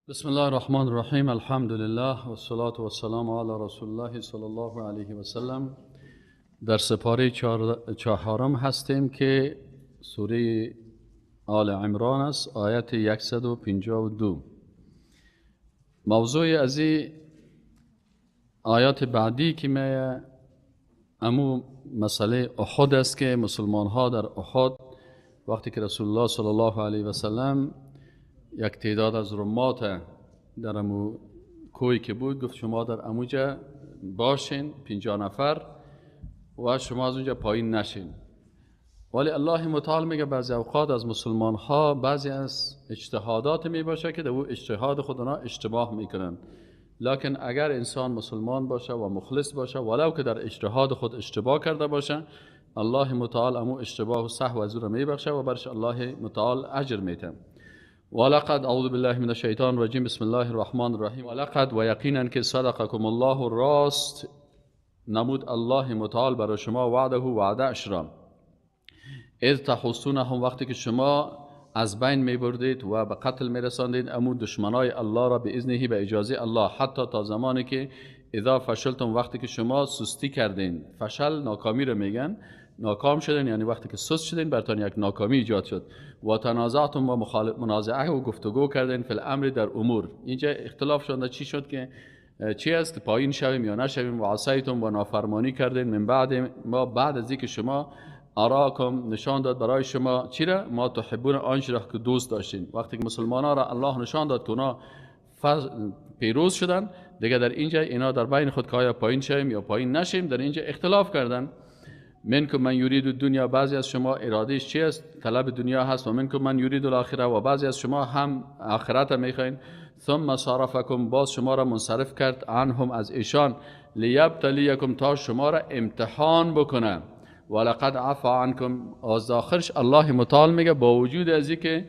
بسم الله الرحمن الرحیم. الحمد لله و الصلاة و السلام علی رسول الله صلی الله علیه و سلم. در سپاره چهارم هستیم که سوره آل عمران است، آیت 152. موضوع از این آیات بعدی که می امو مسئله احد است که مسلمان ها در احد وقتی که رسول الله صلی الله علیه و سلم یک تعداد از رمات در امو کوی که بود گفت شما در اموجا باشین 50 نفر و شما از اونجا پایین نشین. ولی الله متعال میگه بعضی اوقات از مسلمان ها بعضی از اجتهادات می باشه که در او اجتهاد خود اونا اشتباه میکنن، لکن اگر انسان مسلمان باشه و مخلص باشه ولو که در اجتهاد خود اشتباه کرده باشه، الله متعال امو اشتباه و سهو از او را میبخشه و برش الله متعال اجر میده. ولقد اعوذ بالله من الشیطان الرجیم، بسم الله الرحمن الرحیم. ولقد و یقینا که صدقکم الله راست نمود الله متعال برای شما وعده وعده اش را، اذ تحسونهم وقتی که شما از بین می بردید و به قتل می رساندید امو دشمنای الله را به اذنه به اجازه الله، حتی تا زمانی که اذا فشلتم وقتی که شما سستی کردین. فشل ناکامی رو میگن، ناکام شدین یعنی وقتی که سست شدین براتون یک ناکامی ایجاد شد. و تنازعتم و منازعه و گفتگو کردین فی الامر در امور. اینجا اختلاف شد، چی شد که چی است پایین شویم یا نشویم. و عصیتم و نافرمانی کردین من بعد ما بعد از اینکه شما اراکم نشان داد برای شما چی را ما تحبون آنچه را که دوست داشتین. وقتی که مسلمان ها را الله نشان داد که اونا پیروز شدن دیگه در اینجا اینا در بین خود که آیا پایین شویم یا پایین نشیم در اینجا اختلاف کردن. منکم من یرید الدنیا، بعضی از شما ارادهش چی است؟ طلب دنیا هست. و منکم من یرید الاخره، و بعضی از شما هم آخرت میخواین. ثم صرفکم، باز شما را منصرف کرد عنهم از ایشان، لیبتلیکم تا شما را امتحان بکنه. ولقد عفا عنکم، از آخرش الله متعال میگه با وجود از اینکه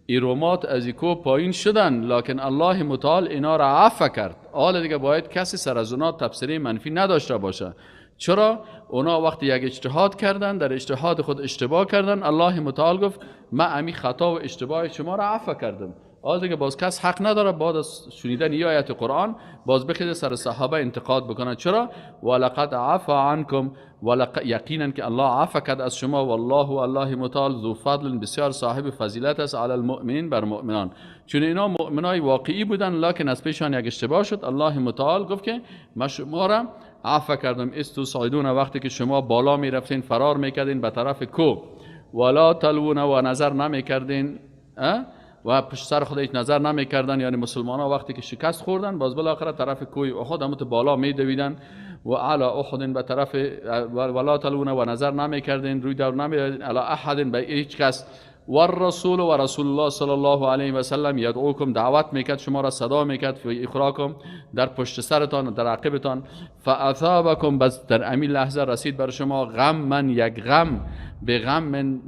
ایرومات از ایکو پایین شدن لکن الله متعال اینا را عفو کرد. حالا دیگه باید کسی سر از اونا تبصره منفی نداشته باشه. چرا؟ اونا وقتی یک اجتهاد کردن در اجتهاد خود اشتباه کردن، الله متعال گفت من امی خطا و اشتباه شما را عفو کردم. حالا دیگه باز کس حق نداره بعد از شنیدن این آیت قرآن باز بخیزه سر صحابه انتقاد بکنه. چرا؟ ولقد عفا عنکم، یقینا که الله عفو کرد از شما. والله الله متعال ذو فضل، بسیار صاحب فضیلت است علی المؤمنین بر مؤمنان. چون اینا مؤمنای واقعی بودن لکن از پیشان یک اشتباه شد، الله متعال گفت که من شما را عفو کردم. استوصعدون، وقتی که شما بالا میرفتین فرار میکردین به طرف کو، ولا تلوون و نظر نمیکردین و پشت سر خود هیچ نظر نمیکردن. یعنی مسلمان ها وقتی که شکست خوردن باز بالاخره طرف کوی احد همون بالا میدویدن و علی احد به طرف ولا تلوون و نظر نمیکردین روی دور نمیدادین علی احد به هیچ کس. و الرسول و رسول الله صلی الله علیه و سلم یدعوکم، دعوت میکرد شما را صدا میکرد، فی اخراکم در پشت سرتان در عقبتان. فاثابکم، بس در امین لحظه رسید بر شما غم من یک غم به غم من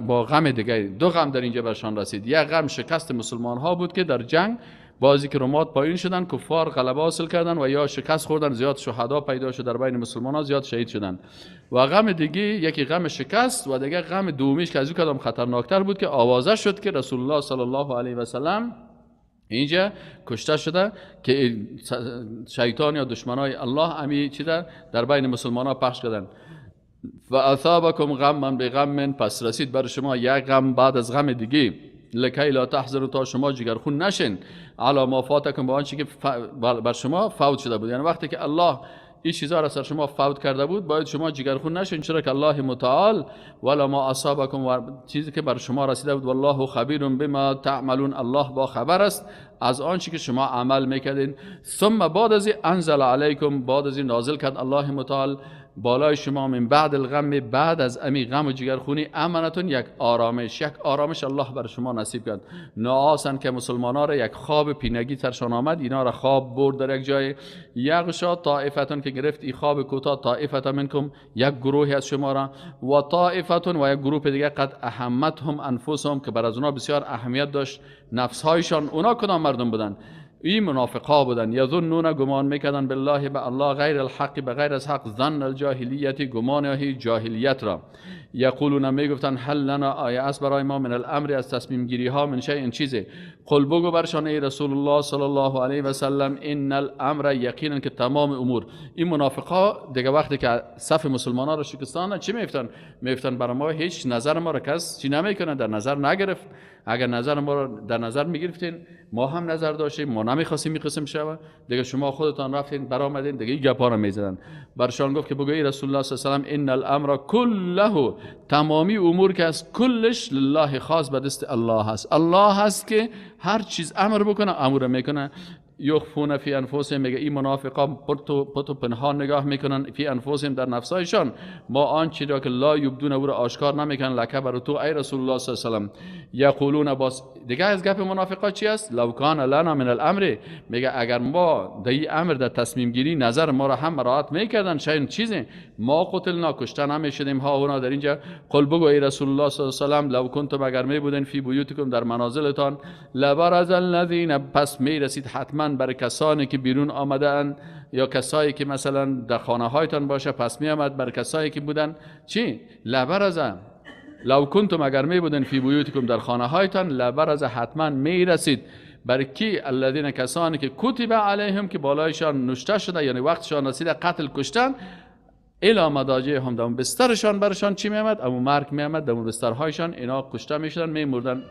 با غم دیگه، دو غم در اینجا برشان رسید. یک غم شکست مسلمان ها بود که در جنگ بازی که رمات پایین شدن کفار غلبه حاصل کردن و یا شکست خوردن، زیاد شهدا پیدا شد در بین مسلمان ها، زیاد شهید شدن. و غم دیگه یکی غم شکست و دیگه غم دومیش که از او کدام خطرناکتر بود که آوازه شد که رسول الله صلی الله علیه و سلم اینجا کشته شده که شیطان یا دشمنای الله امی چیزا در بین مسلمان ها پخش کردن. و اثابکم غما بغم، پس رسید بر شما یک غم بعد از غم دیگه. لکی لا تحزنوا، تا شما جگرخون نشین، علی ما فاتکم، با آنچه که بر شما فوت شده بود. یعنی وقتی که الله این چیزا را سر شما فوت کرده بود باید شما جگرخون نشین، چرا که الله متعال ولا ما اصابکم و چیزی که بر شما رسیده بود. والله خبیر بما تعملون، الله با خبر است از آنچه که شما عمل میکردین. ثم بعد از انزل علیکم، بعد از این نازل کرد الله متعال بالای شما من بعد الغم، بعد از امی غم و جگرخونی، امنتون یک آرامش، یک آرامش الله بر شما نصیب کرد. نعاسن که مسلمان ها را یک خواب پینگی سرشان آمد، اینا را خواب برد در یک جای. یغشا طائفتون که گرفت ای خواب کوتاه، طائفه منکم یک گروهی از شما را، و طائفتون و یک گروه دیگه، قد اهمتهم انفسهم که بر از اونا بسیار اهمیت داشت نفسهایشان. اونا کدام مردم بودن؟ این منافقا بودن. یظنون گمان میکردن بالله به الله غیر الحق به غیر از حق، ظن الجاهلیت گمان جاهلیت را. یقولون میگفتن هل لنا آیا است برای ما من الامر از تصمیم گیری ها من شیء چیزی. قل بگو برشان ای رسول الله صلی الله علیه و سلم ان الامر یقینا که تمام امور. این منافقا دیگه وقتی که صف مسلمان ها را شکستاندن چی میگفتن؟ میگفتن برای ما هیچ نظر ما را کس چی نمیکنه، در نظر نگرفت. اگر نظر ما را در نظر میگرفتین ما هم نظر داشتیم، ما نمیخواستیم این قسم شوه، دیگه شما خودتان رفتین برآمدین دیگه این گپا را میزدن. برشان گفت که بگو ای رسول الله صلی الله علیه و سلم ان الامر كله تمامی امور که از کلش لله خاص به دست الله هست. الله هست که هر چیز امر بکنه امر میکنه. یخفون فی انفسهم میگه این منافقان پت و پنهان نگاه میکنن، فی انفسهم در نفسایشان، ما آنچه را که لا یبدون او را آشکار نمیکنن لکه بر تو ای رسول الله صلی الله علیه و سلم. یقولون باز دیگه از گپ منافقا چی است؟ لو کان لنا من الامر میگه اگر ما در این امر در تصمیم گیری نظر ما را هم مراعات میکردن شاید چیزی ما قتلنا کشته نمیشدیم ها اونا در اینجا. قل بگو ای رسول الله صلی الله علیه و سلم لو کنتم اگر می بودین فی بیوتکم در منازلتان لبرز الذین پس میرسید حتما برای کسانی که بیرون آمدن یا کسایی که مثلا در خانه هایتان باشه پس می آمد بر کسایی که بودن چی؟ لبرز لو کنتم اگر می بودن فی بیوتکم در خانه هایتان لبرز حتما می رسید بر کی؟ الذین کسانی که کتب علیهم که بالایشان نوشته شده یعنی وقتشان رسیده قتل کشتن، الی مضاجعهم در بسترشان برشان چی می آمد؟ امو مرگ می آمد در بسترهایشان اینا کشته می شدن می مردن.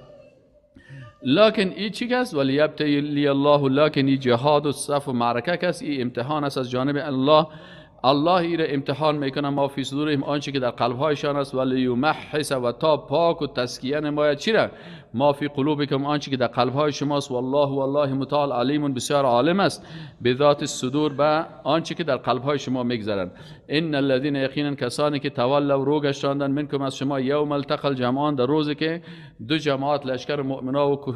لکن ای چی کس؟ ولی یبتلی الله لکن ای جهاد و صف و معرکه کس، ای امتحان است از جانب الله. الله ای را امتحان میکنه ما فی صدورهم آنچه که در قلبهایشان است، ولی یمحص و تا پاک و تزکیه نماید چی را؟ ما فی قلوبکم آنچه که در قلبهای شماست. والله والله متعال علیم بسیار عالم است به ذات الصدور به آنچه که در قلبهای شما میگذرند. ان الذين یقینا کسانی که تولوا رو گشتاندند منکم از شما یوم التقى الجمعان در روزی که دو جماعت لشکر مؤمنا و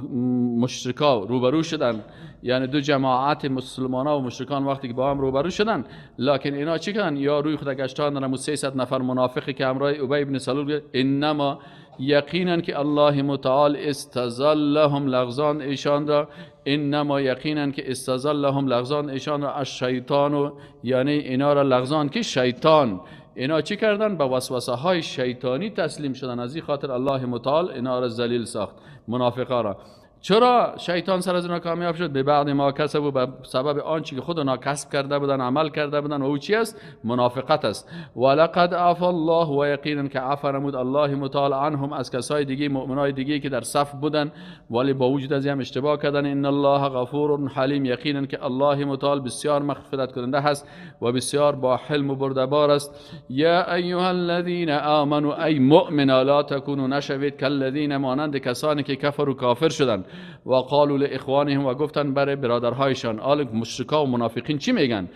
مشرکا روبرو شدند، یعنی دو جماعت مسلمانا و مشرکان وقتی که با هم روبرو شدند، لکن اینا چی کردن؟ یا روی خود گشتاندن 300 نفر منافقی که همراه ابی بن سلول، انما یقینا که الله متعال استزلهم لغزان ایشان را، انما یقینا که استزلهم لغزان ایشان را الشیطان، یعنی اینا را لغزان که شیطان. اینا چی کردن؟ به وسوسه های شیطانی تسلیم شدن، از این خاطر الله متعال اینا را ذلیل ساخت، منافقا را. چرا شیطان سر از اینا کامیاب شد؟ به بعد ما کسب و به سبب آنچه که خود اونا کسب کرده بودن، عمل کرده بودن، و او چی است؟ منافقت است. ولقد عفا الله و یقینا که عفا نمود الله متعال عنهم از کسای دیگه، مؤمنای دیگه که در صف بودن ولی با وجود از هم اشتباه کردن. ان الله غفور حلیم یقینا که الله متعال بسیار مغفرت کننده هست و بسیار با حلم و بردبار است. یا ایها الذین آمنوا ای مؤمنا لا تکونوا نشوید کالذین مانند کسانی که کفروا کافر شدند و قالوا لاخوانهم و گفتن برای برادرهایشان. آل مشرکا و منافقین چی میگن؟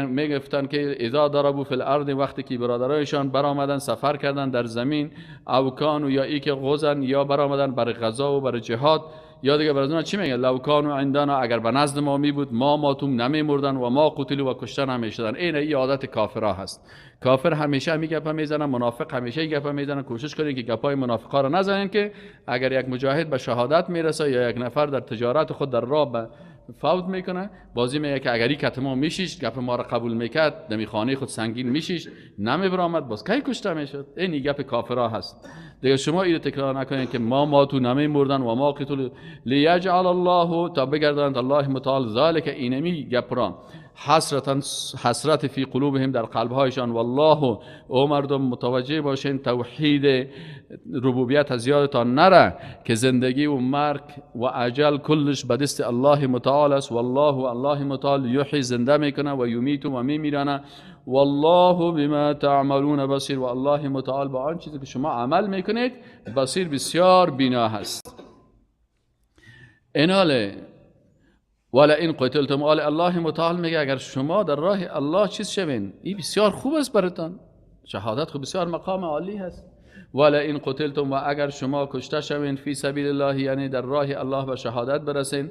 میگفتن که اذا ضربوا فی الارض وقتی که برادرهایشان برآمدن سفر کردن در زمین، او کانوا یا ای که غزن یا برآمدن برای غزا و برای جهاد یا دیگه برای چی میگن؟ لو کانوا عندنا اگر به نزد ما می بود ما ماتوم نمیمردن و ما قتلوا و کشته نمیشدن. این ای عادت کافرها هست. کافر همیشه می گپ میزنه، منافق همیشه گپ میزنه. کوشش کنین که گپای منافقا رو نزنین که اگر یک مجاهد به شهادت میرسه یا یک نفر در تجارت خود در راه به فوت میکنه، بازی میگه که اگر این کت ما میشیش گپ ما رو قبول میکرد، دمی خانه خود سنگین میشیش نمیبرآمد، باز کی کشته میشد؟ این گپ کافرها هست. دیگه شما اینو تکرار نکنین که ما ماتو نمیمردن و ما قتل لیجعل الله تا بگرداند الله متعال ذلک اینمی گپ را حسرتا حسرت فی قلوبهم در قلبهایشان. والله او مردم متوجه باشین توحید ربوبیت از یادتان نره که زندگی و مرگ و اجل کلش به دست الله متعال است. والله الله متعال یحیی زنده میکنه و یمیت و میمیرانه. والله بما تعملون بصیر و الله متعال با آن چیزی که شما عمل میکنید بصیر بسیار بینا هست. ایناله ولا این قتلتم آل الله متعال میگه اگر شما در راه الله چیز شوین این بسیار خوب است براتان، شهادت خوب بسیار مقام عالی هست. ولا این قتلتم و اگر شما کشته شوین فی سبیل الله یعنی در راه الله به شهادت برسین،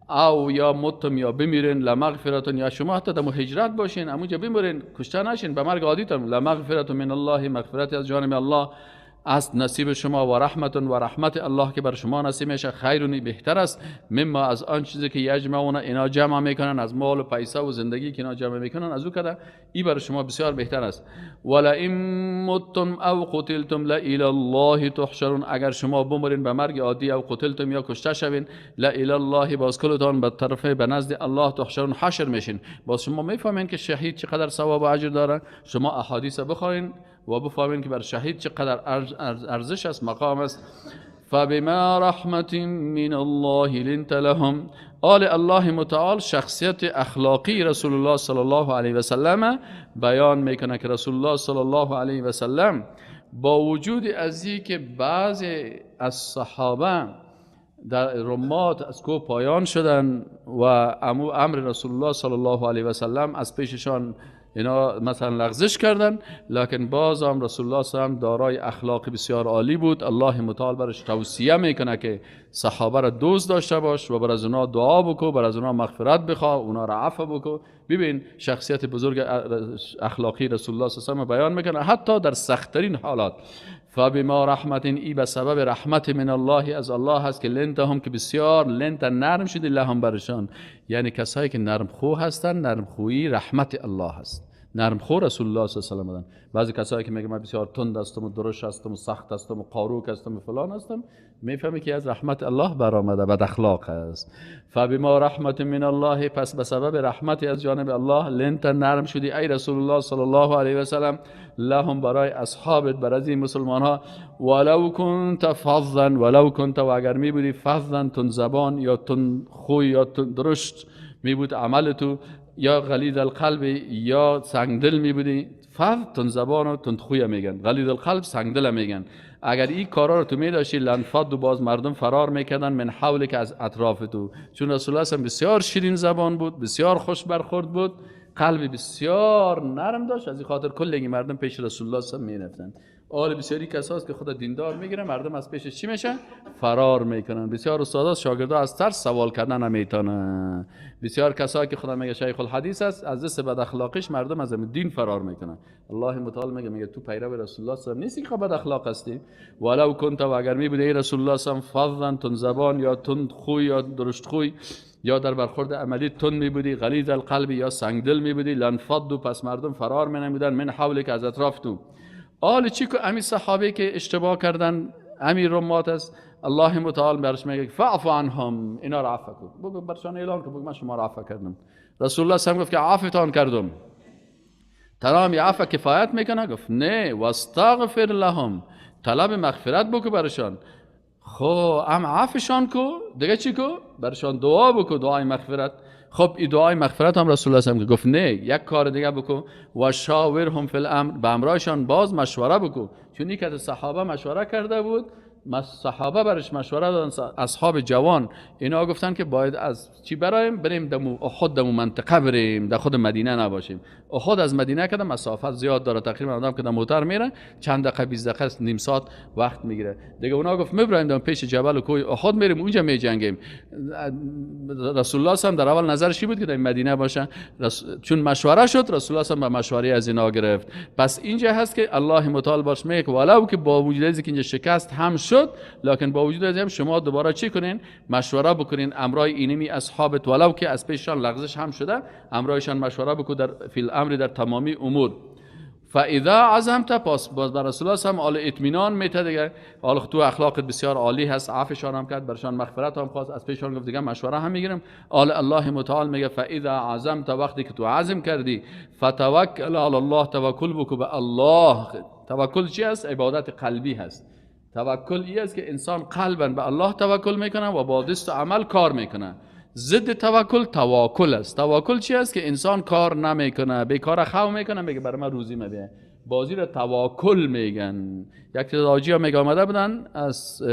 او یا متم یا بمیرین، لمغفرتون یا شما حتی در هجرت باشین امونجا بمیرین کشته نشین به مرگ عادیتون، لمغفرت من الله مغفرت از جانب الله از نصیب شما، و رحمت و رحمت الله که بر شما نصیب میشه، خیرونی بهتر است، مما از آن چیزی که یجمعون اینا جمع میکنن، از مال و پیسه و زندگی که اینا جمع میکنن، از او کده ای بر شما بسیار بهتر است. ولئن متم او قتلتم لالی الله تحشرون، اگر شما بمرین به مرگ عادی، او قتلتم یا کشته شوین، لالی الله باز کلتان به طرف به نزد الله تحشرون حشر میشین. باز شما میفهمین که شهید چقدر ثواب و اجر داره. شما احادیث بخواین و بفهمین که بر شهید چقدر ارزش است، مقام است. فبما رحمت من الله لنت لهم. آل الله متعال شخصیت اخلاقی رسول الله صلی الله علیه و سلم بیان میکنه که رسول الله صلی الله علیه و سلم با وجود از که بعضی از صحابه در رمات از کو پایان شدن و امر رسول الله صلی الله علیه و سلم از پیششان اینا مثلا لغزش کردن، لکن باز هم رسول الله صلی الله علیه و دارای اخلاق بسیار عالی بود. الله متعال برش توصیه میکنه که صحابه را دوست داشته باش و بر از اونا دعا بکو، بر از اونا مغفرت بخوا، اونا را عفو بکو. ببین شخصیت بزرگ اخلاقی رسول الله صلی الله علیه و بیان میکنه حتی در سختترین حالات. فبما رحمت، ای به سبب رحمت من الله از الله هست که لنت هم که بسیار لنت نرم شدی لهم برشان، یعنی کسایی که نرم خو هستن، نرم خویی رحمت الله هست. نرم خو رسول الله صلی الله علیه و سلم. بعضی کسایی که میگه من بسیار تند هستم و درشت هستم و سخت هستم و قاروک هستم و فلان هستم، میفهمی که از رحمت الله برآمده، بد اخلاق است. فبما رحمت من الله، پس به سبب رحمت از جانب الله لنت نرم شدی ای رسول الله صلی الله علیه و سلم لهم برای اصحابت، بر از این مسلمان ها. ولو کنت فظا، ولو کنت و اگر می بودی فظا تند زبان یا تند خوی یا تند درشت می بود عمل تو، یا غلیظ القلب یا سنگدل می بودی. فظ تند زبان و تند خوی میگن، غلیظ القلب سنگدل میگن. اگر این کارا رو تو می داشتی لنفض و باز مردم فرار میکردن من حولک از اطراف تو، چون رسول الله بسیار شیرین زبان بود، بسیار خوش برخورد بود، قلب بسیار نرم داشت، از این خاطر کل مردم پیش رسول الله صلی الله علیه و میرفتن. آل بسیاری کساست که خدا دیندار میگیره، مردم از پیشش چی میشن؟ فرار میکنن. بسیار استادا شاگردا از ترس سوال کردن نمیتونن. بسیار کسایی که خدا میگه شیخ الحدیث است، از دست بد اخلاقیش مردم از دین فرار میکنن. الله متعال میگه تو پیرو رسول الله صلی الله علیه و نیستی که بد اخلاق هستی. ولو کنت و اگر می بودی ای رسول الله صلی الله علیه و فظا تند زبان یا تند خوی یا درشت خوی یا در برخورد عملی تند می بودی، غلیظ القلب یا سنگدل می بودی، لنفضوا پس مردم فرار می نمودن من حولک از اطراف تو. آل چی که امی صحابه که اشتباه کردن، امی رمات است، الله متعال برش میگه فاعف عنهم، اینا را عفو کن، بگو برشان اعلان کن، بگو من شما را عفو کردم. رسول الله صلی الله علیه و گفت که عفوتان کردم، تمام عفو کفایت میکنه؟ گفت نه، واستغفر لهم، طلب مغفرت بکو برشان. خب ام عفوشان کو، دیگه چی کو؟ برشان دعا بکو، دعای مغفرت. خب این دعای مغفرت هم رسول الله صلی الله علیه و گفت نه، یک کار دیگه بکو، و شاورهم فی الامر، به امرایشان باز مشوره بکو، چون یک از صحابه مشوره کرده بود، صحابه برش مشوره دادن، اصحاب جوان اینا گفتن که باید از چی برایم؟ بریم دمو احد، دمو منطقه بریم، در خود مدینه نباشیم. احد از مدینه که مسافت زیاد داره، تقریبا آدم که در موتر میره چند دقیقه 20 دقیقه نیم ساعت وقت میگیره دیگه. اونا گفت میبریم دم پیش جبل و کوه احد میریم اونجا میجنگیم. رسول الله صلی در اول نظرش بود که در مدینه باشه، چون مشوره شد رسول الله صلی به مشوره از اینا گرفت. پس اینجا هست که الله متعال باش میگه ولو که با وجود از اینکه اینجا شکست هم شد، لکن با وجود از هم شما دوباره چی کنین؟ مشوره بکنین امرای اینمی اصحابت، ولو که از پیششان لغزش هم شده، امرایشان مشوره بکن در فی الامر، در تمامی امور. فاذا عزمت، پس باز بر رسول الله هم آل اطمینان میته دیگه، آل تو اخلاقت بسیار عالی هست، عفوشان هم کرد، برشان مغفرت هم خواست، از پیششان گفت دیگه مشوره هم میگیرم. آل الله متعال میگه فاذا عزمت، وقتی که تو عزم کردی، فتوکل علی الله، توکل بکن به الله. توکل چی است؟ عبادت قلبی هست. توکل ای است که انسان قلبا به الله توکل میکنه و با دست و عمل کار میکنه. ضد توکل تواکل است. تواکل چی است؟ که انسان کار نمیکنه، بیکار خو میکنه، میگه برای من روزی میبیه. بازی را تواکل میگن. یک تعداد حاجی ها میگه آمده بودن از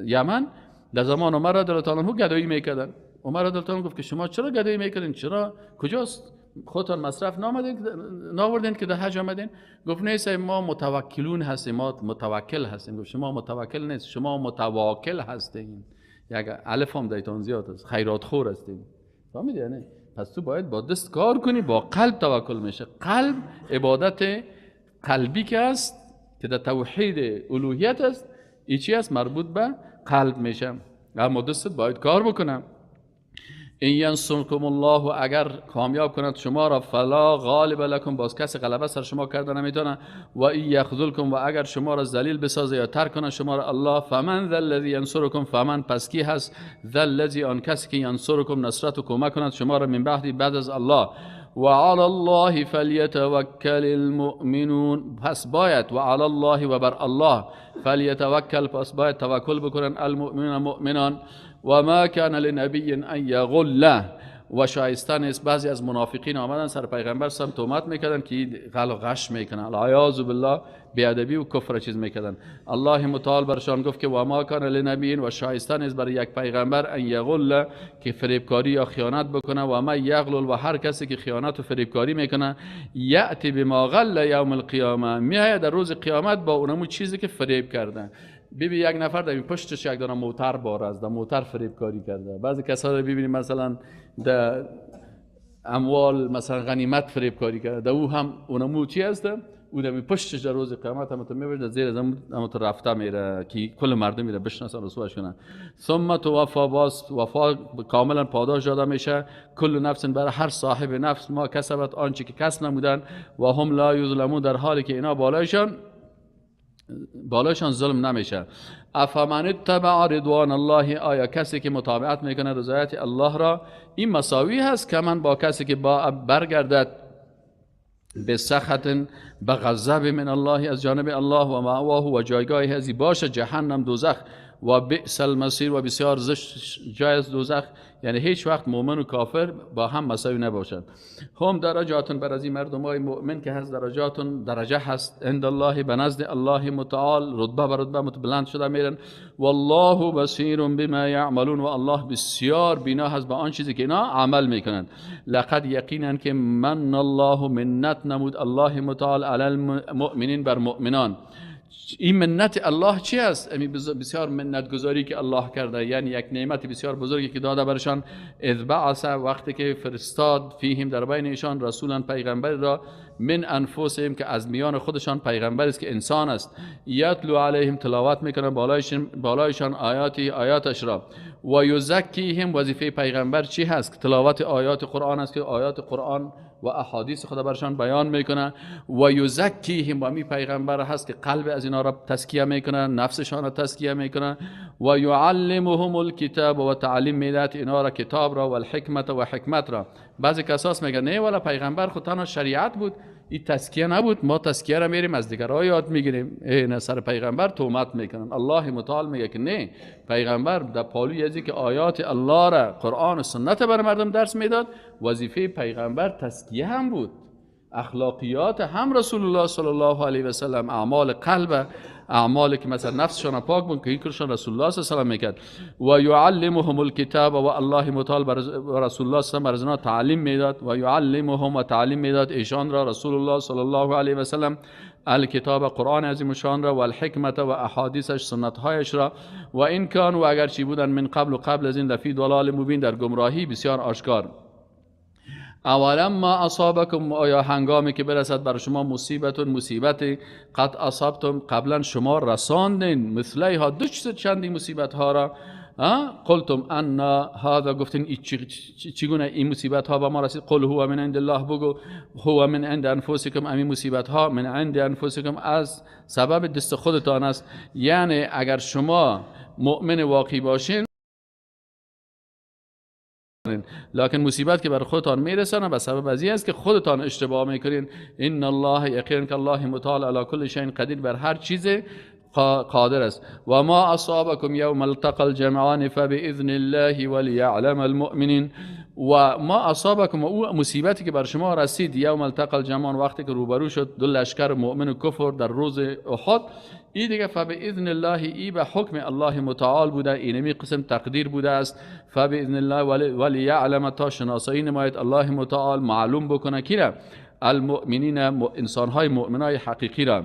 یمن، در زمان عمر رضی الله عنه گدایی میکردن. عمر رضی الله عنه گفت که شما چرا گدایی میکردین؟ چرا؟ کجاست؟ خودتان مصرف نآوردین که در حج آمدین؟ گفت نیست، ما متوکلون هستیم، ما متوکل هستیم. گفت شما متوکل نیست، شما متواکل هستین. یک الف هم دیتان زیاد است، خیرات خور هستیم. فهمیدی یعنی؟ پس تو باید با دست کار کنی، با قلب توکل میشه. قلب عبادت قلبی که است، که در توحید الوهیت است، این چی است؟ مربوط به قلب میشه. اما دستت باید کار بکنم. این ینصرکم الله، اگر کامیاب کند شما را، فلا غالب لکم، باز کسی غلبه سر شما کرده نمیتونه. و این یخذلکم، و اگر شما را ذلیل بسازه یا ترک کنه شما را الله، فمن ذا الذی ینصرکم، فمن پس کی هست، ذا الذی آن کسی که ینصرکم نصرت و کمک کند شما را، من بعد بعد از الله. و علی الله فلیتوکل المؤمنون، پس باید و علی الله و بر الله، فلیتوکل پس باید توکل بکنن المؤمنون مؤمنان. و ما کان لنبی ان یغل، و شایسته نیست. بعضی از منافقین آمدن سر پیغمبر سم تهمت میکردن که غل و غش میکنن، العیاذ بالله، بیادبی و کفر چیز میکردن. الله متعال برشان گفت که و ما کان لنبی، و شایسته نیست برای یک پیغمبر ان یغل، که فریبکاری یا خیانت بکنه. و ما یغلل، و هر کسی که خیانت و فریبکاری میکنه، یأتی بما غل یوم القیامه، میآید در روز قیامت با اونمو چیزی که فریب کردن. ببین یک نفر در این پشتش یک دانه موتر بار است، در موتر فریبکاری کرده. بعضی کسا رو ببینیم مثلا در اموال مثلا غنیمت فریبکاری کرده، در او هم اونمو چی هست؟ او در پشتش در روز قیامت هم تو میبینی در زیر از هم تو رفته میره که کل مردم میره بشناسن رسواش کنن. ثم توفا، باز وفا کاملا پاداش داده میشه، کل نفس برای هر صاحب نفس ما کسبت، آنچه که کسب نمودن، و هم لا یظلمون، در حالی که اینا بالایشان ظلم نمیشه. افمن اتبع رضوان الله، آیا کسی که متابعت میکنه رضایت الله را، این مساوی هست که من با کسی که با برگردد به سخط، به غضب من الله، از جانب الله، و مأواه و جایگاه ازی باشه جهنم دوزخ، و بئس المصیر، و بسیار زشت جای از دوزخ. یعنی هیچ وقت مؤمن و کافر با هم مساوی نباشند. هم درجاتون، بر از این مردم های مؤمن که هست درجاتون درجه هست عند الله، به نزد الله متعال، رتبه بر رتبه بلند شده میرن. والله بصیر بما یعملون، و الله بسیار بینا هست به آن چیزی که اینا عمل میکنند. لقد یقینا که من الله، منت نمود الله متعال علی المؤمنین، بر مؤمنان. این منت الله چی است؟ بسیار منت گذاری که الله کرده، یعنی یک نعمت بسیار بزرگی که داده برشان. اذ بعث، وقتی که فرستاد، فیهم در بین ایشان، رسولا پیغمبر را، من انفسهم، که از میان خودشان پیغمبر است که انسان است، یتلو علیهم، تلاوت میکنه بالایشان آیاتی، آیاتش را، و یزکیهم، وظیفه پیغمبر چی هست؟ تلاوت آیات قرآن است که آیات قرآن و احادیث خدا برشان بیان میکنه. و یزکیهم، و می پیغمبر هست که قلب از اینا را تزکیه میکنه، نفسشان را تزکیه میکنه. و یعلمهم الکتاب، و تعلیم میدهد اینا را کتاب را، و الحکمت و حکمت را. بعضی کساس میگن نه والا پیغمبر خود تنها شریعت بود، این تزکیه نبود، ما تزکیه را میریم از دیگرها یاد میگیریم. نه، سر پیغمبر تهمت میکنن. الله متعال میگه که نه، پیغمبر در پالوی ازی که آیات الله را، قرآن و سنت بر مردم درس میداد، وظیفه پیغمبر تزکیه هم بود، اخلاقیات هم رسول الله صلی الله علیه و سلم، اعمال قلب، اعمالی که مثلا نفسشان پاک بود که این کارشان رسول الله صلی الله علیه و سلم میکرد. و یعلمهم الکتاب، و الله متعال بر رسول الله صلی الله علیه و سلم تعلیم میداد. و یعلمهم، و تعلیم میداد ایشان را رسول الله صلی الله علیه و سلم الکتاب، قرآن عظیم شان را، و الحکمت و احادیثش، سنتهایش را. و این کان، و اگرچه بودن، من قبل و قبل از این، لفی ضلال مبین، در گمراهی بسیار آشکار. اولما اصابکم، آیا هنگامی که برسد بر شما مصیبت، مصیبت، قد اصابتم، قبلا شما رساندین، مثلیها، دو چندی مصیبت ها را، قلتم ان هذا، گفتین چگونه این مصیبت ها به ما رسید؟ قل هو من عند الله، بگو هو من عند انفسکم، امی مصیبت ها من عند انفسکم، از سبب دست خودتان است. یعنی اگر شما مؤمن واقعی باشین، لکن مصیبت که بر خودتان میرسانه به سبب از این است که خودتان اشتباه میکنین. ان الله، یقینا که الله متعال علی کل شیء قدیر، بر هر چیز قادر است. و ما اصابکم یوم التقى الجمعان فباذن الله وليعلم المؤمنین. و ما اصابکم، او مصیبتی که بر شما رسید، یوم التقى الجمعان، وقتی که روبرو شد دو لشکر مؤمن و کفر در روز احد، ای دیگه فباذن الله، ای به حکم الله متعال بوده، اینمی قسم تقدیر بوده است. فباذن الله ولیعلم، تا شناسایی نماید الله متعال، معلوم بکنه کی را؟ المؤمنین، انسانهای مؤمنای حقیقی را،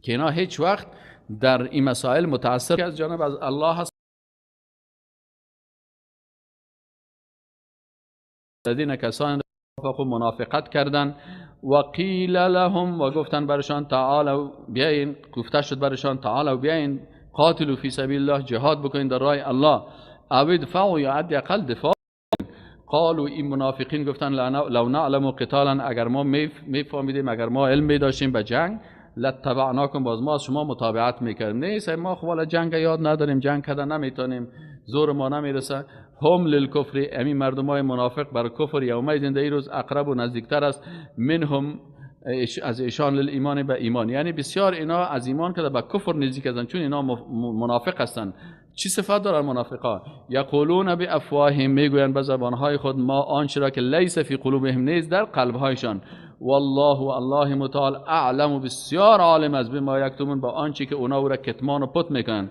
که اینا هیچ وقت در این مسائل متاثر از جانب از الله هست. الذین، کسان منافقت کردن، و قیل لهم، و گفتن برشان تعالوا بیاین، گفته شد برشان تعالوا بیاین، قاتلوا فی سبیل الله، جهاد بکنین در راه الله، او ادفعوا، یا حداقل دفاع. قالوا، این منافقین گفتن لو نعلم قتالا، اگر ما میفهمیدیم، اگر ما علم میداشتیم به جنگ، لتبعناکم، باز ما از شما متابعت میکردیم. نیست، ما خب والا جنگ یاد نداریم، جنگ کردن نمیتونیم، زور ما نمیرسه. هم للکفر، امین مردم های منافق بر کفر، یومئذ در این روز اقرب و نزدیکتر است، منهم از ایشان، للایمان به ایمان، یعنی بسیار اینا از ایمان که به کفر نزدیک هستند، چون اینا منافق هستند. چی صفت دارن منافقا؟ یقولون بافواههم، میگویند به زبانهای خود، ما آنچه را که لیس فی قلوبهم، نیست در قلبهایشان. والله و الله متعال اعلم، بسیار عالم است، بما یکتمون، با آنچه که اونا او را کتمان و پت میکنن.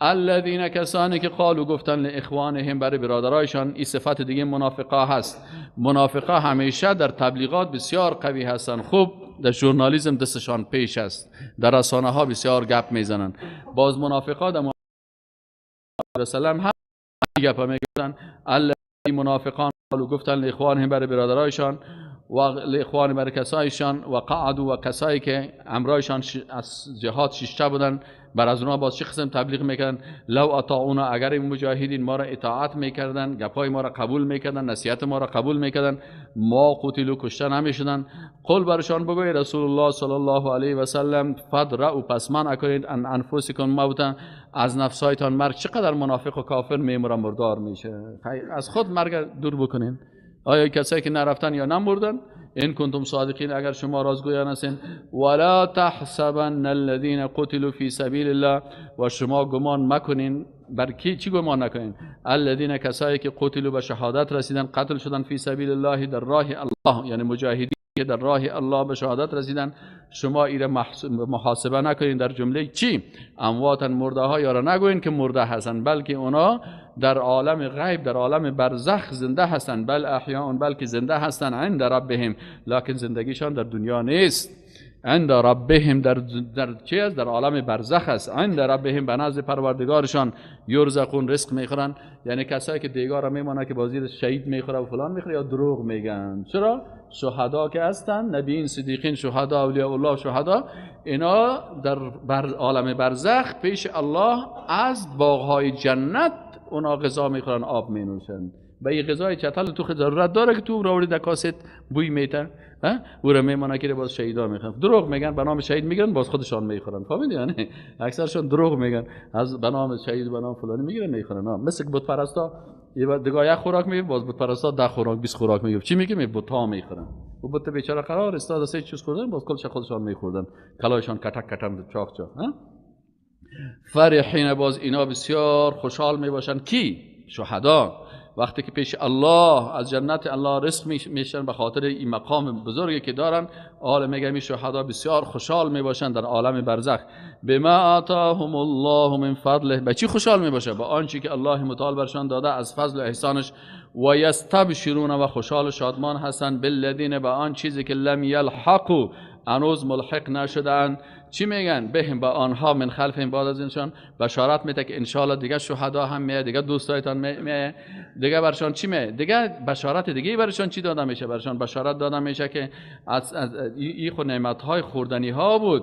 الذین، کسانی که قالوا، گفتن، لاخوانهم، برای برادرایشان. این صفت دیگه منافقا هست. منافقا همیشه در تبلیغات بسیار قوی هستند، خوب در ژورنالیسم دستشان پیش است، در رسانه ها بسیار گپ میزنن. باز منافقا در سلام هم گپ میگفتن. الذین منافقان قالوا، گفتن، لاخوانهم، برای برادرایشان، و لاخوان، برای کسایشان، و قعدوا، و کسایی که همراهشان از جهاد شیشته بودن، بر از اونها باز چه قسم تبلیغ میکردن؟ لو اطاعونا، اگر این مجاهدین ما را اطاعت میکردن، گپای ما را قبول میکردن، نصیحت ما را قبول میکردن، ما قتلوا، کشته نمیشدن. قل، برشان بگوی رسول الله صلی الله علیه و سلم، فادرءوا، پس منع کنید، عن انفسکم الموت، از نفسایتان مرگ. چقدر منافق و کافر میمره، مردار میشه. از خود مرگ دور بکنین. آیا کسایی که نرفتن یا نمردن؟ ان کنتم صادقین، اگر شما رازگویان هستین. ولا تحسبن الذين قتلوا فی سبیل الله، و شما گمان مکنین، بر کی چی گمان نکنین؟ الذین، کسایی که قتلوا، به شهادت رسیدن، قتل شدن، فی سبیل الله، در راه الله، یعنی مجاهدین که در راه الله به شهادت رسیدن، شما ایره محاسبه نکنین در جمله چی؟ امواتا، مرده ها، یا را نگوین که مرده هستن، بلکه اونا در عالم غیب، در عالم برزخ زنده هستن. بل احیاء، بلکه زنده هستن، عند ربهم، لکن زندگیشان در دنیا نیست. عند ربهم، در چی است؟ در عالم برزخ است. عند ربهم، به نزد پروردگارشان، یرزقون، رزق میخورن. یعنی کسایی که دیگار را میمانه که بازی شهید میخوره و فلان میخوره یا دروغ میگن. چرا؟ شهدا که هستن، نبیین، صدیقین، شهدا، اولیاء الله، شهدا، اینا در عالم برزخ پیش الله از باغهای جنت اونا غذا میخورن، آب مینوشن. و این غذای چتل تو ضرورت داره که تو راوری در کاست بوی میته، او را میمانه که باز شهیدا میخورن. دروغ میگن، به نام شهید میگیرن، باز خودشان میخورن. فهمیدی؟ یعنی اکثرشون دروغ میگن، از به نام شهید، به نام فلانی میگیرن میخورن. مثل که بت پرستا دیگه یک خوراک میگه، باز بت پرستا 10 خوراک، 20 خوراک میگه. چی میگه؟ می بت میخورن. و بت بیچاره قرار استاد سه چیز خوردن، باز کلش خودشان میخوردن، کلایشان کتک کتم چاق چاق. فرحین، باز اینا بسیار خوشحال میباشن. کی؟ شهدا. وقتی که پیش الله از جنت الله رزق میشن به خاطر این مقام بزرگی که دارن، حال میگه می شهدا بسیار خوشحال میباشن در عالم برزخ. بما آتاهم الله من فضله، به چی خوشحال میباشه؟ با آنچه که الله متعال برشان داده از فضل و احسانش. و یستبشرون، و خوشحال و شادمان هستند، بالذین، به آن چیزی که لم یلحقوا، هنوز ملحق نشدن. چی میگن؟ بهم، با آنها، من خلفهم، بعد از اینشان بشارت میده که انشالله دیگه شهدا هم میاد، دیگه دوستایتان میاد، دیگه برشان چی میاد؟ دیگه بشارت دیگه برشان چی داده میشه؟ برشان بشارت داده میشه که از این خود نعمت های خوردنی ها بود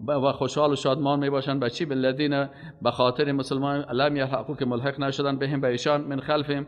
و خوشحال و شادمان میباشن. به چی؟ بالذین، به خاطر مسلمان، لم یلحقوا، که ملحق نشدن، بهم، به ایشان، من خلفهم.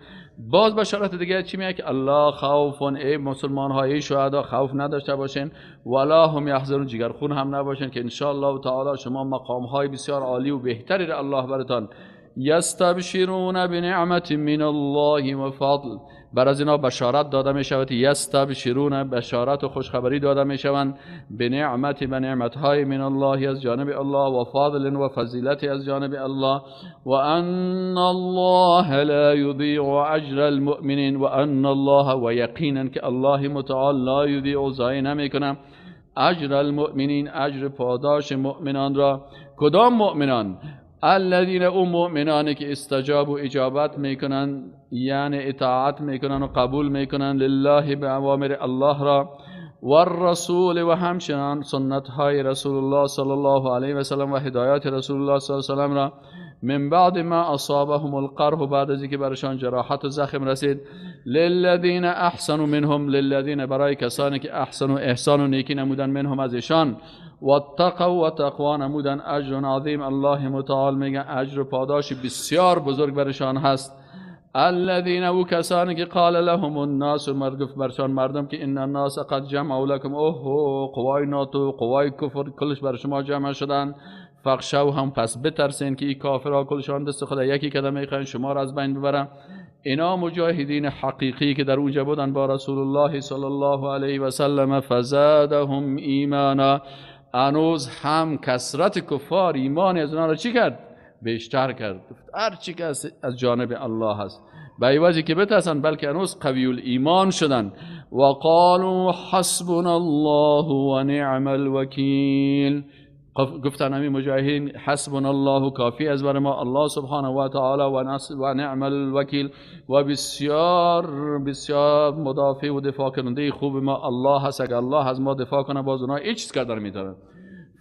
باز بشارت دیگه چی میگه؟ که الله خوف، ای مسلمان های شهدا خوف نداشته باشین، ولا هم یحزنون، جگرخون هم نباشین، که ان شاء الله تعالی شما مقام های بسیار عالی و بهتری را الله براتان. یستبشرون بنعمت من الله و فضل، بر از اینا بشارت داده می شود. یستبشرون، بشارت و خوشخبری داده می شوند، بنعمت، به نعمت های، من الله، از جانب الله، و فضل، و فضیلت از جانب الله. و ان الله لا یضیع اجر المؤمنین، و ان الله، و یقینا که الله متعال، لا یضیع، ضایع نمیکنه، اجر المؤمنین، اجر، پاداش مؤمنان را. کدام مؤمنان؟ الذین، او مؤمنانی که استجابوا، اجابت میکنن، یعنی اطاعت میکنن و قبول میکنن، لله، به اوامر الله را، و الرسول، و همچنان سنت های رسول الله صلی الله علیه و سلم و هدایات رسول الله صلی الله علیه و سلم را. من بعد ما اصابهم القرح، بعد از اینکه برشان جراحت و زخم رسید. للذین احسنوا منهم، للذین برای کسانی که احسنوا احسان و نیکی نمودن، منهم از ایشان، واتقوا و تقوا نمودن، اجر عظیم. الله متعال میگه اجر و پاداش بسیار بزرگ برشان هست. الذین او کسانی که قال لهم الناس، گفت برشان مردم که ان الناس قد جمعوا لكم، اوه قوای ناتو قوای کفر کلش بر شما جمع شدن، فخشوا هم پس بترسین که این کافرها کلشان دست خدا یکی کده میخواین شما را از بین ببرن. اینا مجاهدین حقیقی که در اونجا بودن با رسول الله صلی الله علیه و سلم، فزادهم ایمانا، هنوز هم کثرت کفار ایمان از اونها را چی کرد؟ بیشتر کرد. هر چی که از جانب الله هست به عوضی که بترسن بلکه هنوز قوی الایمان شدن. و قالوا حسبنا الله و نعم الوکیل، گفتن همین مجاهدین حسبنا الله، کافی از بر ما الله سبحانه و تعالی، و نعم الوکیل، و بسیار بسیار مدافع و دفاع کننده خوب ما الله هست. اگر الله از ما دفاع کنه باز اونها هیچ چیز کردن نمیتونن.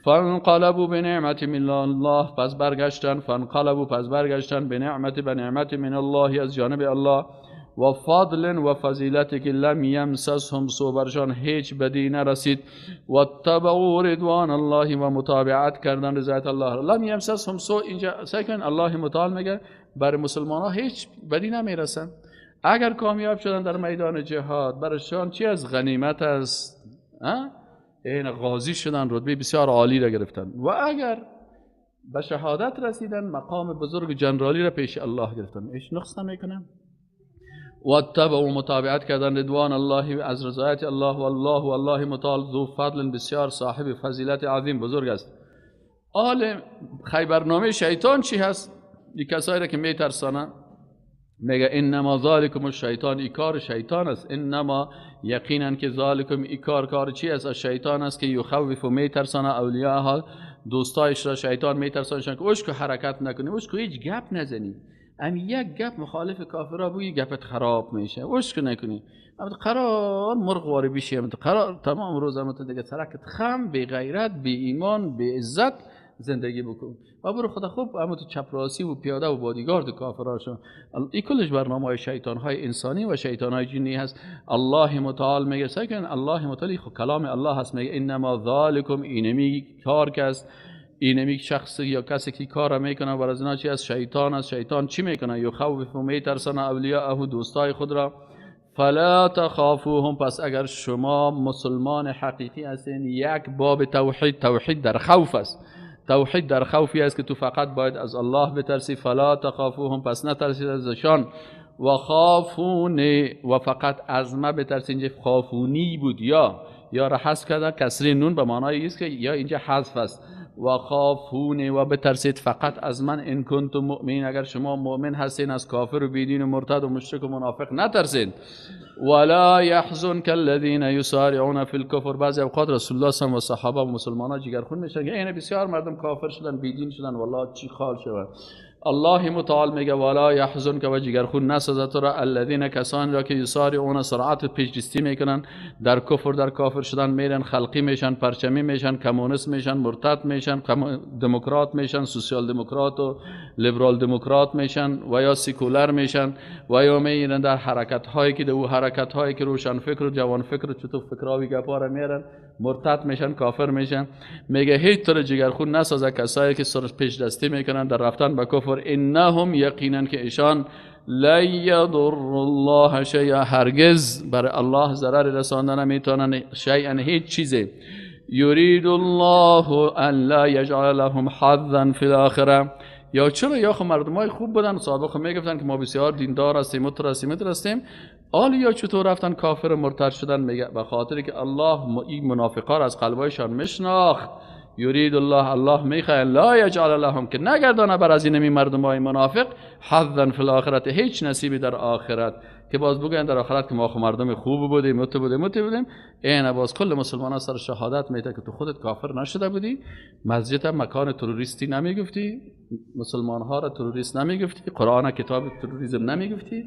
فانقلبوا بنعمت من الله، پس برگشتن، فانقلبوا پس برگشتن، بنعمت به نعمت من الله از جانب الله، و فضل و فضیلتی که لم یمسسهم سوء، برشان هیچ بدی نرسید، و اتبعوا رضوان الله و متابعت کردن رضایت الله. لم یمسسهم سوء، اینجا سعی کن الله متعال میگه بر مسلمان ها هیچ بدی نمیرسن. اگر کامیاب شدن در میدان جهاد برشان چی از غنیمت است، این غازی شدن، رتبه بسیار عالی را گرفتن، و اگر به شهادت رسیدن مقام بزرگ جنرالی را پیش الله گرفتن، هیچ نقص نمیکنن. و اتبعوا متابعت کردن رضوان الله از رضایت الله، والله والله متعال ذو فضل بسیار صاحب فضیلت عظیم بزرگ است. آل خیبرنامه شیطان چی هست؟ این کسایی را که میترسانن میگه انما ذالکم الشیطان، ای کار شیطان است. انما یقینا که ذالکم ای کار کار چی است؟ شیطان است که یخوف و میترسانه اولیاء، دوستایش را شیطان میترسانه که اوش که حرکت نکنی، اوش که هیچ گپ نزنی، ام یک گپ مخالف کافرا بگی گپت خراب میشه، اوش که نکنی، ام قرار مرغ واری بشی، ام قرار تمام روز ام دیگه سرکت خم، بی غیرت، بی ایمان، بی عزت زندگی بکن و برو خدا خوب اما تو چپراسی و پیاده و بادیگارد کافرا شو. این کلش برنامه های شیطان های انسانی و شیطان های جنی هست. الله متعال میگه سکن الله متعال خو کلام الله هست، میگه انما ذالکم، اینمی کار که است، اینمی شخص یا کسی که کار میکنه بر از اینا چی است؟ شیطان است. شیطان چی میکنه؟ یخوف و میترسانه اولیاءه، دوستای خود را. فلا تخافوهم، پس اگر شما مسلمان حقیقی هستین، یک باب توحید، توحید در خوف است، توحید در خوفی است که تو فقط باید از الله بترسی. فلا تخافوهم، پس نترسید ازشان، و خافونی، و فقط از ما بترسید. اینجا خافونی بود، یا را حذف کردن، کسری نون به معنای است که یا اینجا حذف است. و خافونی، و بترسید فقط از من، ان کنتم مؤمنین، اگر شما مؤمن هستین از کافر و بیدین و مرتد و مشرک و منافق نترسید. ولا يحزنك الذين يسارعون في الكفر، بعضی اوقات رسول الله صلی الله و صحابه و مسلمانان جگرخون میشن که این بسیار مردم کافر شدن، بیدین شدن، والله چی خال شد. الله متعال میگه ولا يحزنك، و جگرخون نسازد تو را، الذين کسانی را که یسارعون، سرعت پیشدستی میکنن در کفر، در کافر شدن میرن، خلقی میشن، پرچمی میشن، کمونیست میشن، مرتد میشن، دموکرات میشن، سوسیال دموکرات و لیبرال دموکرات میشن و یا سیکولر میشن و یا میرن در حرکت هایی که دو حرکت هایی که روشن فکر و جوان فکر و چطور فکراوی گپا را میرن، مرتد میشن، کافر میشن. میگه هیچ طور جگرخون نسازه کسایی که سر پیش دستی میکنن در رفتن به کفر. انهم یقینا که ایشان لا یضر الله شیئا، هرگز بر الله ضرر رساندن نمیتونن، شیئا هیچ چیزی. یرید الله ان لا یجعل لهم حظا فی الاخره، یا چرا یا خب مردمای خوب بودن سابق میگفتن که ما بسیار دیندار هستیم، متر هستیم، آلی یا چطور رفتن کافر مرتد شدن؟ میگه به خاطر که الله این منافقا را از قلبایشان میشناخت. یرید الله، الله میخواد، لا یجعل لهم، که نگردانه بر از این مردمای منافق، حظا فی الاخرت، هیچ نصیبی در آخرت، که باز بگن در آخرت که ما خو مردم خوب بودیم، مت بودیم. این باز کل مسلمانان سر شهادت میته که تو خودت کافر نشده بودی، مسجد مکان تروریستی نمیگفتی، مسلمان ها را تروریست نمیگفتی، قرآن کتاب تروریسم نمیگفتی،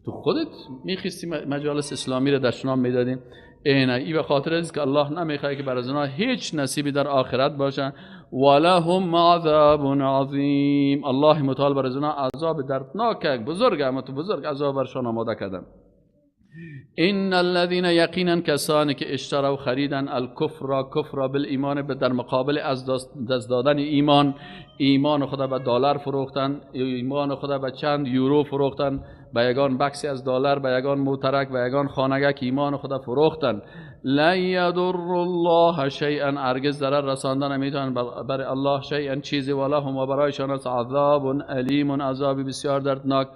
تو خودت میخواستی مجالس اسلامی را دشنام میدادیم. این ای به خاطر است که الله نمیخواد که بر از اونها هیچ نصیبی در آخرت باشه. ولهم عذاب عظیم. الله متعال بر از عذاب دردناک بزرگ، اما تو بزرگ عذاب برشان آماده کردن. ان الذين یقینا کسانی که اشتروا خریدن الکفر کفر بالایمان، در مقابل از دست دادن ایمان، ایمان خود به دلار فروختن، ایمان خود به چند یورو فروختن، به یگان بکسی از دلار، به یگان موترک، به یگان خانگک ایمان خود فروختن. لن یضر الله شیئا، هرگز ضرر رساندن نمیتونن بر الله شیئا چیزی، ولهم و برایشان است عذاب الیم، عذاب بسیار دردناک.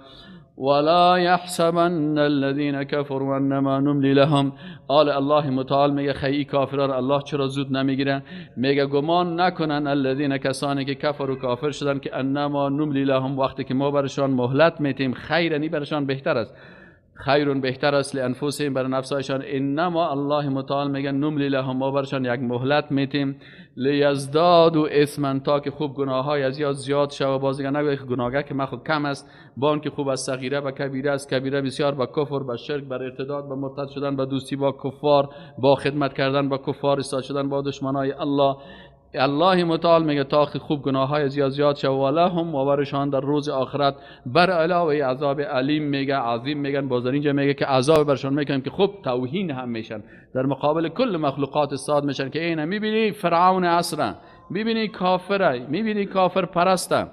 ولا يحسبن الذين كفروا انما نملي لهم. آل الله متعال میگه خیلی کافران الله چرا زود نمیگیره؟ میگه گمان نکنن الذين کسانی که کفر و کافر شدن که انما نملی لهم، وقتی که ما برشان مهلت میتیم، خیرنی برشان بهتر است، خیرون بهتر است لانفسهم بر نفسهایشان. انما الله متعال میگه نملی لهم، ما برشان یک مهلت میتیم، لیزدادوا اثما، تا که خوب گناههای از یاد زیاد شوه. باز دیگه نگه گناهه که من خود کم است، با که خوب از صغیره و کبیره است، کبیره بسیار با کفر، با شرک، بر ارتداد، با مرتد شدن، با دوستی با کفار، با خدمت کردن با کفار، استاد شدن با دشمنای الله. الله متعال میگه تا خوب گناههای زیاد زیاد شوه. ولهم و برشان در روز آخرت بر علاوه عذاب علیم میگه، عظیم میگن. باز در اینجا میگه که عذاب برشان میکنیم که خوب توهین هم میشن، در مقابل کل مخلوقات استاد میشن که اینه میبینی فرعون عصره، میبینی کافره، میبینی کافر پرسته.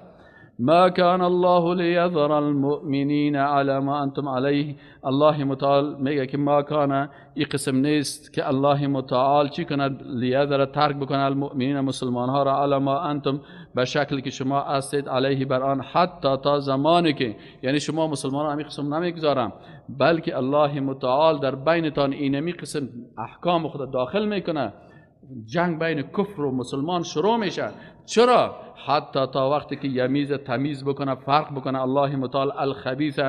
ما كان الله ليذر المؤمنین على ما انتم علیه. الله متعال میگه که ما کان، این قسم نیست که الله متعال چی کند؟ لیذر ترک بکنه المؤمنین مسلمان ها را، علی ما انتم به شکلی که شما هستید، علیه بر آن، حتی تا زمانی که، یعنی شما مسلمان ها همین قسم نمیگذارم، بلکه الله متعال در بینتان اینمی قسم احکام خود داخل میکنه. جنگ بین کفر و مسلمان شروع میشه. چرا؟ حتی تا وقتی که یمیز تمیز بکنه، فرق بکنه الله متعال الخبیث،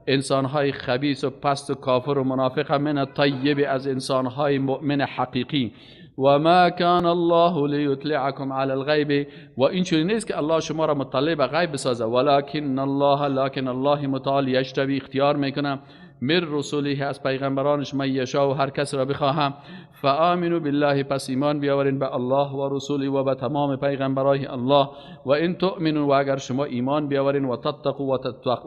انسانهای خبیث و پست و کافر و منافق، من طیب، از انسانهای مؤمن حقیقی. و ما کان الله لیطلعکم علی الغیب، و این چنین نیست که الله شما را مطلع به غیب بسازه، ولکن الله، لکن الله متعال یجتبی، اختیار میکنه، من رسوله، از پیغمبرانش، من یشاء، و هر کس را بخواهم. فآمنوا بالله، پس ایمان بیاورین به الله و رسوله و به تمام پیغمبرای الله. و ان تؤمنوا، و اگر شما ایمان بیاورین، و تتقوا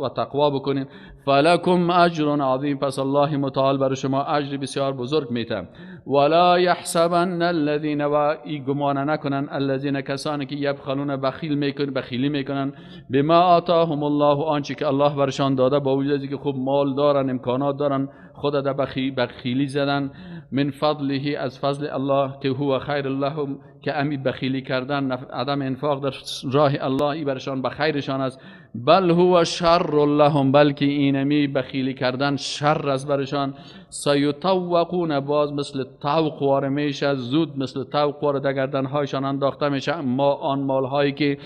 و تقوا بکنین، فلکم اجر عظیم، پس الله متعال بر شما اجر بسیار بزرگ میته. ولا یحسبن الذین، و ای گمان نکنن، الذین کسانی که یبخلون، بخیل میکنن، بخیلی میکنن، بما آتاهم الله، آنچه که الله برشان داده، با وجود که خوب مال دارن، امکانات دارن، خود در بخیلی زدن، من فضله، از فضل الله، که هو خیر لهم، که امی بخیلی کردن، عدم انفاق در راه الله، ای برشان به خیرشان است. بل هو شر لهم، بلکه اینمی بخیلی کردن شر است برشان. سیطوقون، باز مثل طوق واره میشه، زود مثل طوق واره در گردنهایشان انداخته میشه. اما آن مالهایی که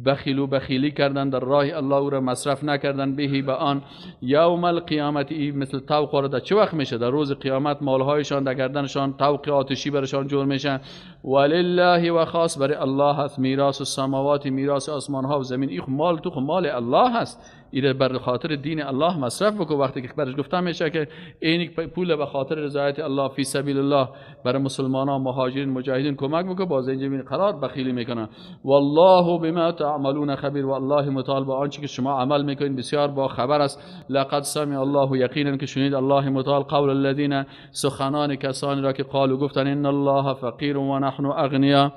بخیل و بخیلی کردن در راه الله او را مصرف نکردن، بهی به آن، یوم القیامت، ای مثل طوق واره در چه وقت میشه؟ در روز قیامت مالهایشان در گردنشان طوق آتشی برشان جور میشه. ولله، و خاص برای الله هست، میراث السماوات، میراث آسمان ها و زمین. این مال تو مال الله هست، ایره بر خاطر دین الله مصرف بکن. وقتی که برش گفتم میشه که این پول به خاطر رضایت الله فی سبیل الله برای مسلمان ها، مهاجرین، مجاهدین کمک بکن، باز اینجا ببین قرار بخیلی میکنه. والله بما تعملون خبیر، و الله متعال با آنچه که شما عمل میکنین بسیار با خبر است. لقد سمع الله، یقینا که شنید الله متعال قول الذین، سخنان کسانی را که قالوا گفتن ان الله فقیر و نحن اغنیا.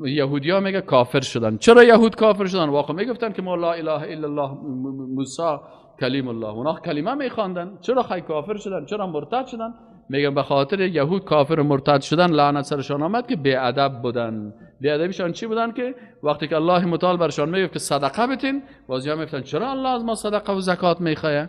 یهودیا میگه کافر شدن. چرا یهود کافر شدن؟ واقعا میگفتن که ما لا اله الا الله، موسی کلیم الله، اونا کلمه میخواندن. چرا خی کافر شدن؟ چرا مرتد شدن؟ میگن به خاطر یهود کافر و مرتد شدن لعنت سرشان آمد که بی ادب بودن. بی ادبیشان چی بودن؟ که وقتی که الله متعال برشان میگفت که صدقه بتین، بازی میگفتن چرا الله از ما صدقه و زکات میخواه؟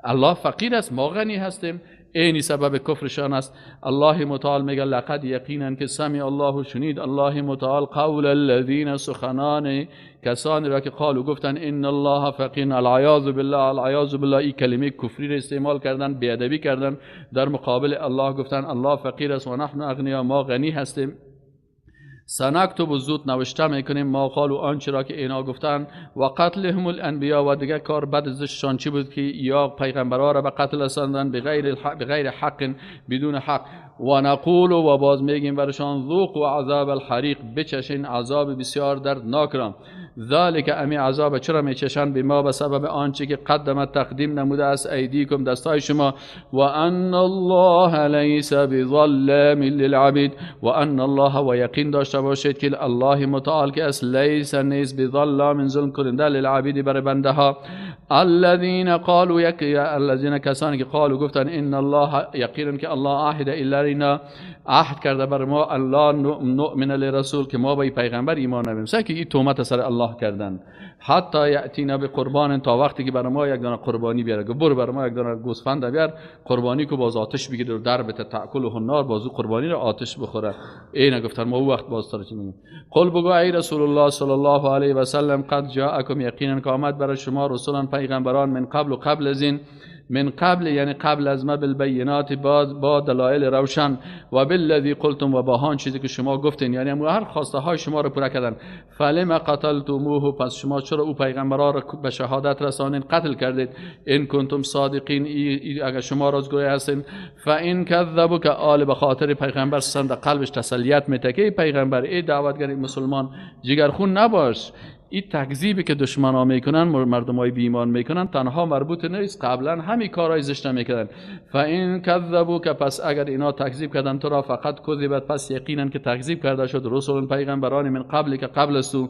الله فقیر است، ما غنی هستیم. اینی سبب کفرشان است. الله متعال میگه لقد، یقینا که سمع الله، شنید الله متعال قول الذین، سخنان کسانی را که قالوا گفتن ان الله فقیر، العیاذ بالله، العیاذ بالله. این کلمه کفری را استعمال کردن، بیادبی کردن در مقابل الله، گفتن الله فقیر است و نحن اغنیا، ما غنی هستیم. سنکتب و زود نوشته میکنیم ما قالو آنچه را که اینا گفتن و قتلهم الانبیا و دیگه کار بد زشتشان چی بود که یا پیغمبرها را به قتل رساندن بغیر حق، بدون حق. و نقول و باز میگیم برشان ذوق و عذاب الحریق، بچشین عذاب بسیار دردناک را. ذالک امی عذاب چرا میچشن؟ به ما به سبب آنچه که قدمت تقدیم نموده است ایدیکم دستای شما. و ان الله لیس بظلام للعبید، و ان الله و یقین داشته باشید که الله متعال که است لیس نیست بظلام ظلم کننده للعبید بر بنده ها. الذین قالوا الذین کسانی که قالوا گفتن ان الله یقینا که الله عهد الا عهد کرده بر ما الله نؤمن لرسول که ما به پیغمبر ایمان نبیم. سعی که این تهمت سر الله کردن. حتی یاتینا به قربان، تا وقتی که بر ما یک دانه قربانی بیاره، برو بر ما یک دانه گوسفند بیار قربانی کو باز آتش بگیره و در بته تاکله النار، باز قربانی رو آتش بخوره. اینا گفتن ما او وقت باز تر چی میگیم؟ قل بگو ای رسول الله صلی الله علیه و سلم قد جاءکم یقینا که آمد برای شما رسولان پیغمبران من قبل و قبل از این، من قبل یعنی قبل از ما، بالبینات با دلایل روشن، و بالذی قلتم و با آن چیزی که شما گفتین، یعنی هر خواسته های شما رو پوره کردن. فلم قتلتموه، پس شما چرا او پیغمبرا رو به شهادت رسانین قتل کردید؟ ان کنتم صادقین، اگر شما راستگوی هستین. فان کذبوا که آل به خاطر پیغمبر سند قلبش تسلیت میته که پیغمبر ای دعوتگر مسلمان جگرخون نباش، این تکذیبی که دشمنا میکنن، مردمای بی ایمان میکنن، تنها مربوط نیست، قبلا همین کارهای زشت میکردن. فان کذبوا که پس اگر اینا تکذیب کردن تو را، فقط کذبت پس یقینا که تکذیب کرده شد رسول پیغمبران من قبل که قبل از تو،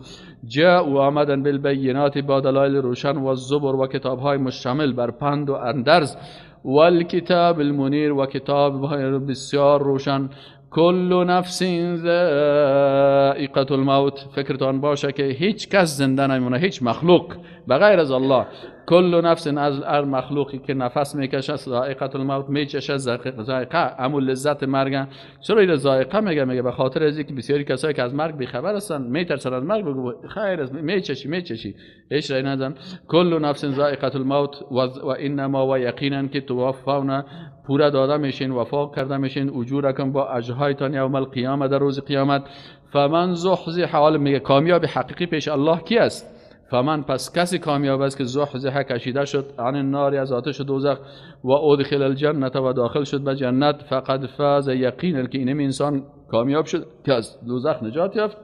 جاءوا آمدن بالبینات با دلایل روشن و الزبر و کتابهای مشتمل بر پند و اندرز، والکتاب المنیر و کتاب بسیار روشن. کل نفس ذائقة الموت، فکرتان باشه که هیچ کس زنده نمیمونه، هیچ مخلوق بغیر از الله. کل نفس از هر مخلوقی که نفس میکشه ذائقة الموت میچشه، ذائقه همون لذت مرگ. چرا این ذائقه میگه؟ میگه به خاطر از اینکه بسیاری کسایی که از مرگ بیخبر هستن میترسن از مرگ، بگو خیر است میچشی میچشی، هیچ رای نزن. کل نفس ذائقة الموت و انما و یقینا که توفون پورا داده میشین، وفا کرده میشین اجورکم با اجرهایتان یوم القیامه در روز قیامت. فمن زحزح، حال میگه کامیاب حقیقی پیش الله کی است؟ فمن پس کسی کامیاب است که زحزح کشیده شد عن النار از آتش دوزخ، و ادخل الجنه و داخل شد به جنت، فقد فاز یقینا که اینم انسان کامیاب شد که از دوزخ نجات یافت.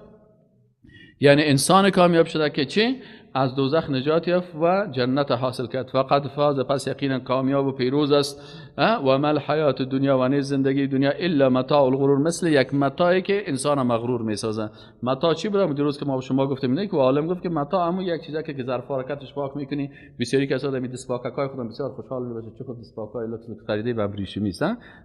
یعنی انسان کامیاب شده که چی؟ از دوزخ نجات یافت و جنت حاصل کرد. فقد فاز پس یقینا کامیاب و پیروز است. و ما الحیات دنیا و نیز زندگی دنیا الا متاع الغرور، مثل یک متاعی که انسان مغرور میسازه. متاع چی بود؟ دیروز که ما شما گفتیم نه که عالم گفت که متاع همون یک چیزی که ظرف حرکتش پاک میکنی. بسیاری کسا دمی دستپاکای خودم بسیار خوشحال میباشه چه خود دستپاکای لوکس خریده و ابریشمی است،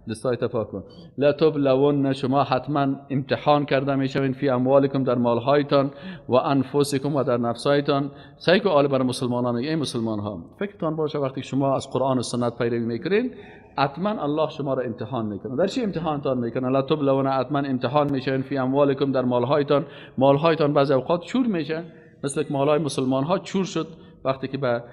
دستای پاک کن. لا تبلون، شما حتما امتحان کرده میشوین فی اموالکم در مالهایتان و انفسکم و در نفسایتان. سعی که عالم بر مسلمانان میگه ای مسلمان ها فکرتان باشه وقتی شما از قرآن و سنت پیروی میکنین حتما الله شما را امتحان میکنه. در چی امتحانتان میکنه؟ لا تبلون حتما امتحان میشین فی اموالکم در مالهایتان. مالهایتان بعضی اوقات چور میشن، مثل که مالهای مسلمان ها چور شد وقتی که به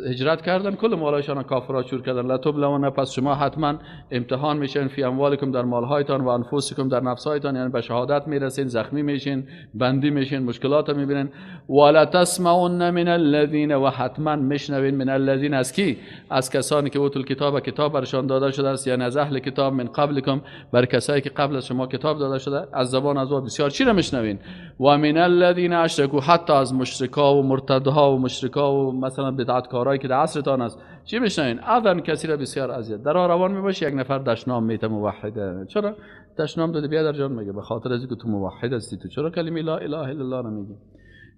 هجرت کردن، کل مالهایشان کافرها چور کردن. لا تبلون پس شما حتما امتحان میشین فی اموالکم در مالهایتان و انفسکم در نفسهایتان، یعنی به شهادت میرسین، زخمی میشین، بندی میشین، مشکلات میبینین. ولا تسمعن من الذین و حتما میشنوین من الذین از کی؟ از کسانی که اوتوا الکتاب کتاب برشان داده شده است، یعنی از اهل کتاب، من قبلکم بر کسایی که قبل از شما کتاب داده شده، از زبان از او بسیار چی را میشنوین؟ و من الذین اشرکوا حتی از مشرکا و مرتدها و مشرکا و مثلا بدعتکارایی که در عصرتان است چی میشنوین؟ اذن کسی را بسیار اذیت در روان میباشه، یک نفر دشنام میته موحده. چرا دشنام داده؟ بیادر جان میگه به خاطر از اینکه تو موحد هستی، تو چرا کلمه لا اله الا الله نمیگی؟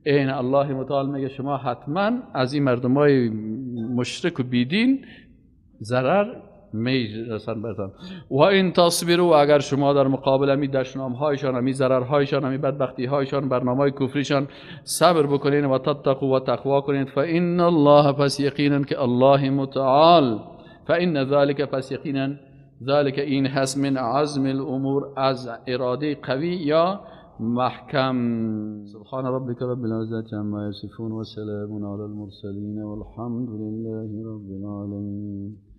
این الله متعال میگه شما حتما از این مردمای مشرک و بیدین ضرر میرسن برتان. و این تصبروا اگر شما در مقابل امی دشنام هایشان، امی ضررهایشان، امی بدبختی هایشان، برنامه کفریشان صبر بکنین و تتقوا و تقوا کنین، فان الله پس یقینا که الله متعال، فان ذلك پس یقینا ذلك این هست من عزم الامور از اراده قوی یا محکم. سبحان ربك رب العزة عما يصفون وسلام على المرسلين والحمد لله رب العالمين.